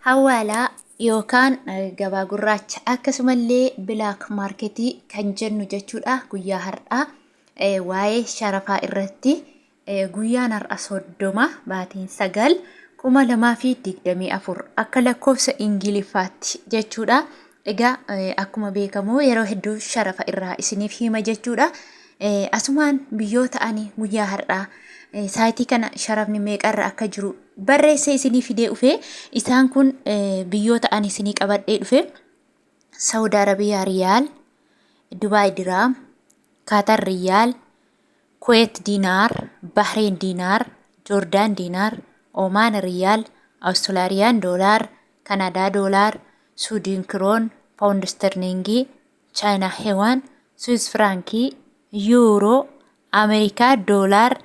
Hawaalaa yookaan gabaa gurraacha akkasumallee black market kan jennu jechuudha. Guyyaa har'aa waa'ee sharafaa irratti, guyyaan har'a 30 baatiin 9 2024 akka lakkoofsa Ingiliffaatti jechuudha. Egaa akkuma beekamu yeroo hedduu sharafa irraa isiniif hima jechuudha. Asumaan biyyoota ani guyyaa har'aa saayitii kana sharafni meeqarra akka jiru barreessee isinii fidee dhufe, isaan kun biyyoota ani isinii qabadhee dhufe: Saudi Arabiyaa Riyaal, Dubaay Diraam, Kaatar Riyaal, Kuweet Diinaar, Bahreen Diinaar, Joordaan Diinaar, Omaan Riyaal, Awustiraaliyaan Doolaar, Kanadaa Doolaar, Suudiin Kiroon, Paawundi Sterlingii, Chaayinaa Hewaan, Swiss Firaankii, Yuuroo, Ameerikaa Doolaar,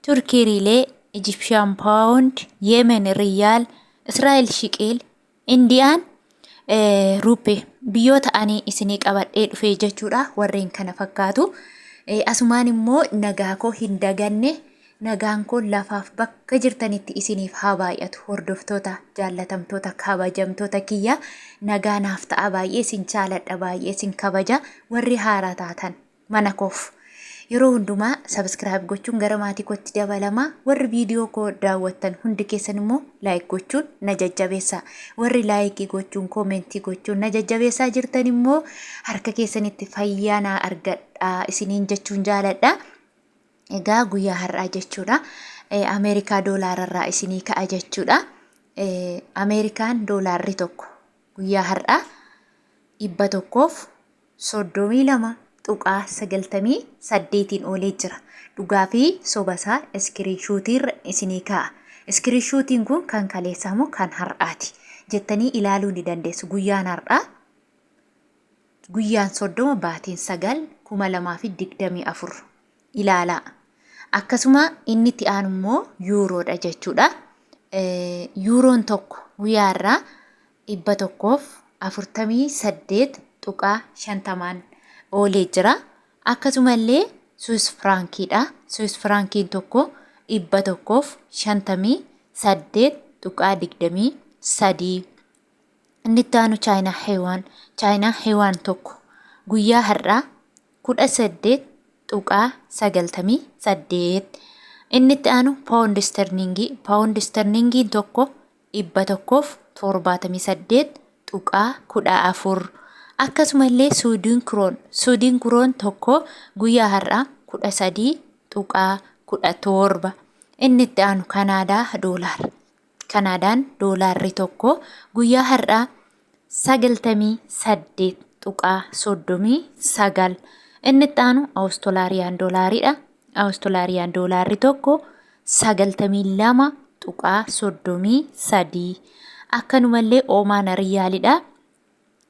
Turkii Riilee, Ijipshiyaan Paawundi, Yemen Riyaal, Israa'el Shiqeel, Indiyaan Ruuppee. Biyyoota ani isinii qabadhee dhufee jechuudha warreen kana fakkaatu. Asumaan immoo nagaa koo hin daganne, nagaan koo lafaaf bakka jirtanitti isiniif haa baay'atu. Hordoftoota jaallatamtoota, kabajamtoota kiyya, nagaa naaf ta'a. Baay'ee isin jaaladha, baay'ee isin kabaja. Warri haaraa taatan mana koof yeroo hundumaa subscribe gochuun gara maatii kootti dabalama. Warri viidiyoo koo daawwattan hundi keessan immoo like gochuun na jajjabeessa. Warri like gochuun, comment gochuun na jajjabeessaa jirtan immoo harka keessanitti fayyaa naa argadha isiniin jechuun jaaladha. Egaa guyyaa har'aa jechuudha. Ameerikaa doolaararraa isinii ka'a jechuudha. Ameerikaan doolaarri tokko guyyaa har'aa 132.98n oolee jira. Dhugaa fi soba isaa iskiriinshuutiirra isinii kaa'a. Iskiriinshuutiin kun kan kaleessaa moo kan har'aati jettanii ilaaluu ni dandeessu. Guyyaan har'aa guyyaan 30 baatiin 9 2024 ilaalaa. Akkasuma inni itti aanu immoo yuuroodha jechuudha. Yuuroon tokko guyyaa har'aa 148.50n oolee jira. Akkasuma illee Swiss firaankiidha. Swiss firaankiin tokko 158.23. Inni itti aanu Chaayinaa Heewaan. Chaayinaa Heewaan tokko guyyaa har'aa 18.98. Inni itti aanu Paawundi Isterlingii. Paawundi Isterlingiin tokko 178.14. Akkasuma illee Suudiin Kiroon. Suudiin Kiroon tokko guyyaa har'aa 13.17. Inni itti aanu Kanaadaa Doolaar. Kanaadaan doolaarri tokko guyyaa har'aa 98.39. Inni itti aanu Awustiraaliyaan doolaariidha. Awustiraaliyaan doolaarri tokko 92.33. Akkanumallee Oomaan Riyaalidha.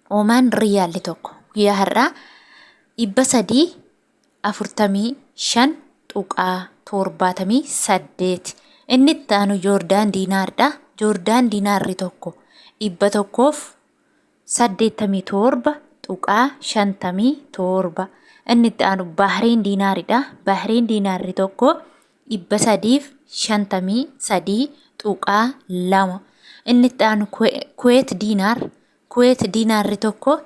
Oomaan Riyaalli tokko guyyaa har'aa 345.78. Inni itti aanu Joordaan Diinaardha. Joordaan Diinaarri tokko 187.57. Inni itti aanu Baahriin Diinaaridha. Baahriin Diinaarri tokko 353.2. Inni itti aanu Kuweet Diinaar. Kuweet Diinaarri tokko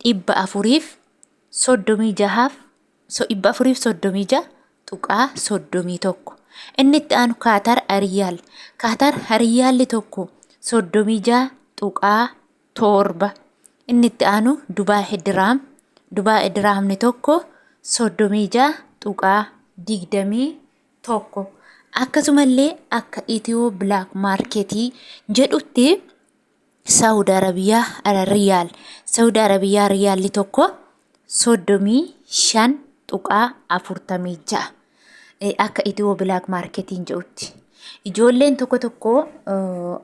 436f 436.31. Inni itti aanu Kaatar Riyaal. Kaatar Riyaalli tokko 36.7. Inni itti aanu Dubaay Diraam. Dubaay Diraamni tokko 36.21. Akkasumallee akka Itiyoo Black Marketii jedhutti Saawud Arabiyaa Riyaal. Saawud Arabiyaa Riyaalli tokko 35.46 akka Itiyoo Black Marketiin jedhutti. Ijoolleen tokko tokko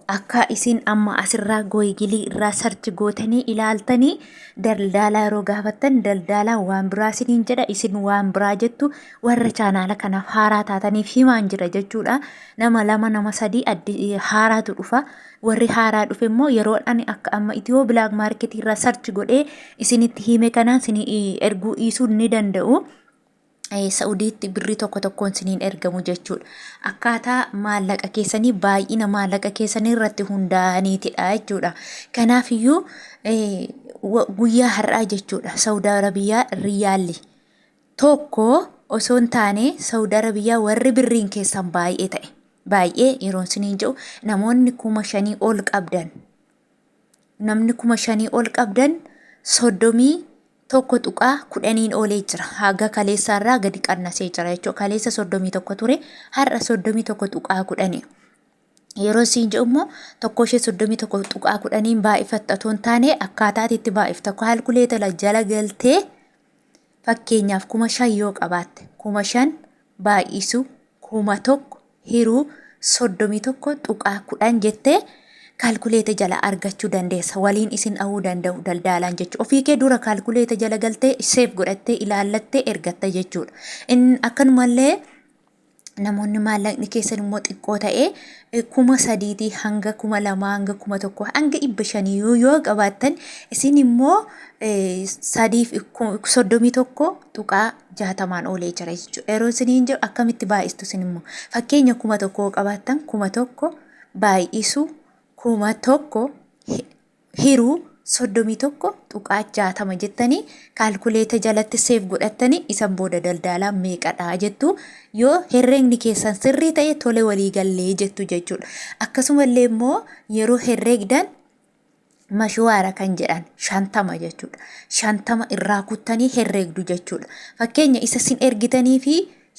akka isin amma asirraa gooyigilii irraa sarchi gootanii ilaaltanii daldaalaa yeroo gaafattan daldaalaa waan biraa isiniin jedha, isin waan biraa jettu. Warra chaanaala kanaaf haaraa taataniif himaan jira jechuudha. Nama lama, nama sadii addi haaraatu dhufa. Warri haaraa dhufe immoo yeroo ani akka amma Itiyoo Black Market irraa sarchi godhee isinitti hime kanaan isin erguu dhiisuu ni danda'u. Sa'udiitti birrii tokko tokkoon siniin ergamu jechuudha. Akkaataa maallaqa keessanii baay'ina maallaqa keessanii irratti hundaa'aniitidha jechuudha. Kanaafiyyuu guyyaa har'aa jechuudha Saudi Arabiyaa riyaalli tokko osoo hin taane Saudi Arabiyaa warri birriin keessan baay'ee ta'e baay'ee yeroon siniin jedhu namoonni 5,000 ol qabdan namni 5,000 ol qabdan 31.10n oolee jira. Haga kaleessaarraa gadi qannasee jira jechuudha. Kaleessa 31 ture har'a 31.10. Yeroo siin jedhu immoo tokko ishee 31.10n baay'ifatta otoo hin taane akkaataa ati itti baay'ifta kaalkuleetara jala galtee fakkeenyaaf 5,000 yoo qabaatte 5,000 baay'isu 1,000 hiruu 31.10 jettee kaalkuleeta jala argachuu dandeessa. Waliin isin dhahuu danda'u daldaalaan jechuudha. Ofii kee dura kaalkuleeta jala galtee seef godhattee ilaallattee ergatta jechuudha. Akkanumallee namoonni maallaqni keessan immoo xiqqoo ta'e 3,000tii hanga 2,000 hanga 1,000 hanga 500 yoo qabaattan isin immoo 31.60n oolee jira jechuudha. Yeroo isiniin jedhu akkamitti baay'istu isin immoo fakkeenya 1,000 qabaattan 1,000 baay'isu 1,000 hiruu 31.60 jettanii kaalkuleeta jalatti seef godhattanii isan booda daldaalaa meeqadha jettu yoo herreegni keessan sirrii ta'e tole walii gallee jettu jechuudha. Akkasumallee immoo yeroo herreegdan mashuwaara kan jedhan 50 jechuudha. 50 irraa kuttanii herreegdu jechuudha. Fakkeenya isa sin ergitanii fi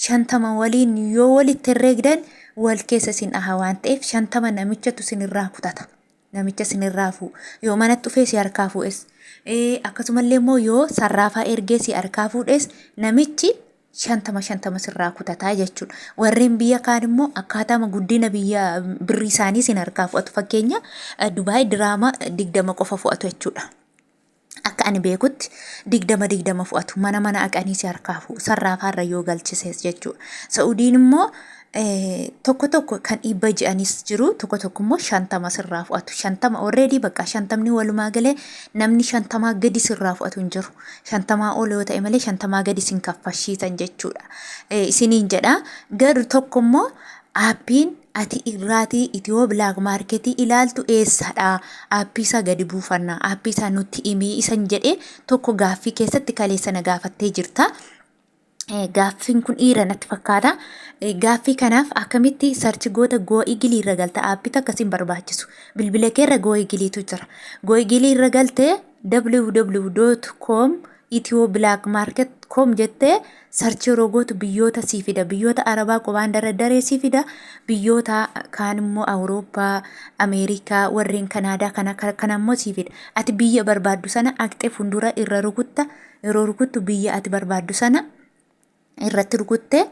50 waliin yoo walitti herreegdan wal keessa sin dhaha waan ta'eef 50 namichatu sin irraa kutata. Namicha sin irraa fuu. Yoo manatti dhufee si harkaa fuudhes. Akkasumallee immoo yoo sarraafaa ergee si harkaa fuudhes namichi 50 50 sirraa kutataa jechuudha. Warreen biyya kaan immoo akkaataama guddina biyya birrii isaanii sin harkaa fudhatu. Fakkeenya Dubaay diraama 20 qofa fudhatu jechuudha. Akka ani beekutti 20 20 fudhatu. Mana mana aqanii si harkaa fuudhu. Sarraafaarra yoo galchises jechuudha. Sa'udiin immoo tokko tokko kan dhibba ji'anis jiru tokko tokko immoo 50 sirraa fudhatu. 50 already bakka shantamni walumaa galee namni 50 gadi sirraa fudhatu hin jiru. 50 ol yoo ta'e malee 50 gadi sin kaffalchiisan jechuudha. Isiniin jedha. Garuu tokko immoo aappiin ati irraatii Itiyoo Bilaak Maarketii ilaaltu eessadha? Aappii isaa gadi buufanna. Aappii isaa nutti himii isan jedhee tokko gaaffii keessatti kaleessa na gaafattee jirta. Gaaffiin kun dhiira natti fakkaata. Gaaffii kanaaf akkamitti sarchi goota Goo'igilii irra galta aappii takka sin barbaachisu. Bilbila kee irra Goo'igiliitu jira. Goo'igilii irra galtee www.com ethioblackmarket.com jettee sarchi yeroo gootu biyyoota sii fida. Biyyoota Arabaa qobaan dardaree sii fida. Biyyoota kaan immoo Awurooppaa, Ameerikaa, warreen Kanaadaa kana kana immoo sii fida. Ati biyya barbaaddu sana aqxee fuuldura irra rukutta. Yeroo rukuttu biyya ati barbaaddu sana irratti rukutte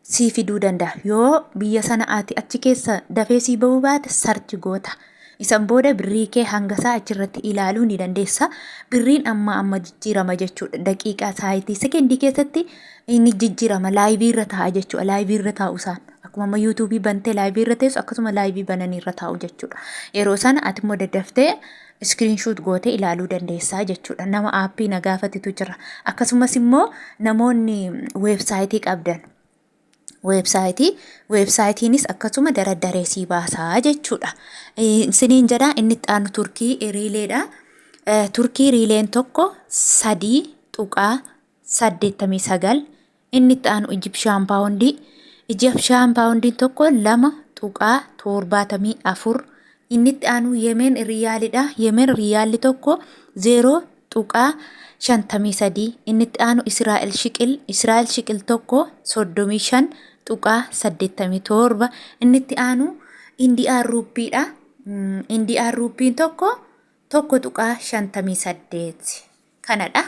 sii fiduu danda'a. Yoo biyya sana ati achi keessa dafee sii ba'uu baate sarchi goota. Isan booda birrii kee hanga isaa achirratti ilaaluu ni dandeessa. Birriin amma amma jijjiirama jechuudha. Daqiiqaa saayitii sekendii keessatti inni jijjiirama laayivii irra taa'a jechuudha. Laayivii irra taa'u isaan. Akkuma amma yuutuubii bantee laayivii irra teessu akkasuma laayivii bananii irra taa'u jechuudha. Yeroo sana ati immoo daddaftee screenshot gootee ilaaluu dandeessaa jechuudha. Nama aappii na gaafatitu jira. Akkasumas immoo namoonni weebsaayitii qabdan. Weebsaayitii weebsaayitiinis akkasuma daraddaree sii baasaa jechuudha. Isiniin jedha inni itti aanu Turkii riileedha. Turkii riileen tokko 3.89 Inni itti aanu Ijipshaan paawundii. Ijipshaan paawundiin tokko 2.74. Inni itti aanu Yemen riyaalidha. Yemen riyaalli tokko 0.53. Inni itti aanu Israa'el shiqil. Israa'el shiqil tokko 35.87. Inni itti aanu Indiyaan ruuppiidha. Indiyaan ruuppiin tokko 1.58. Kanadha.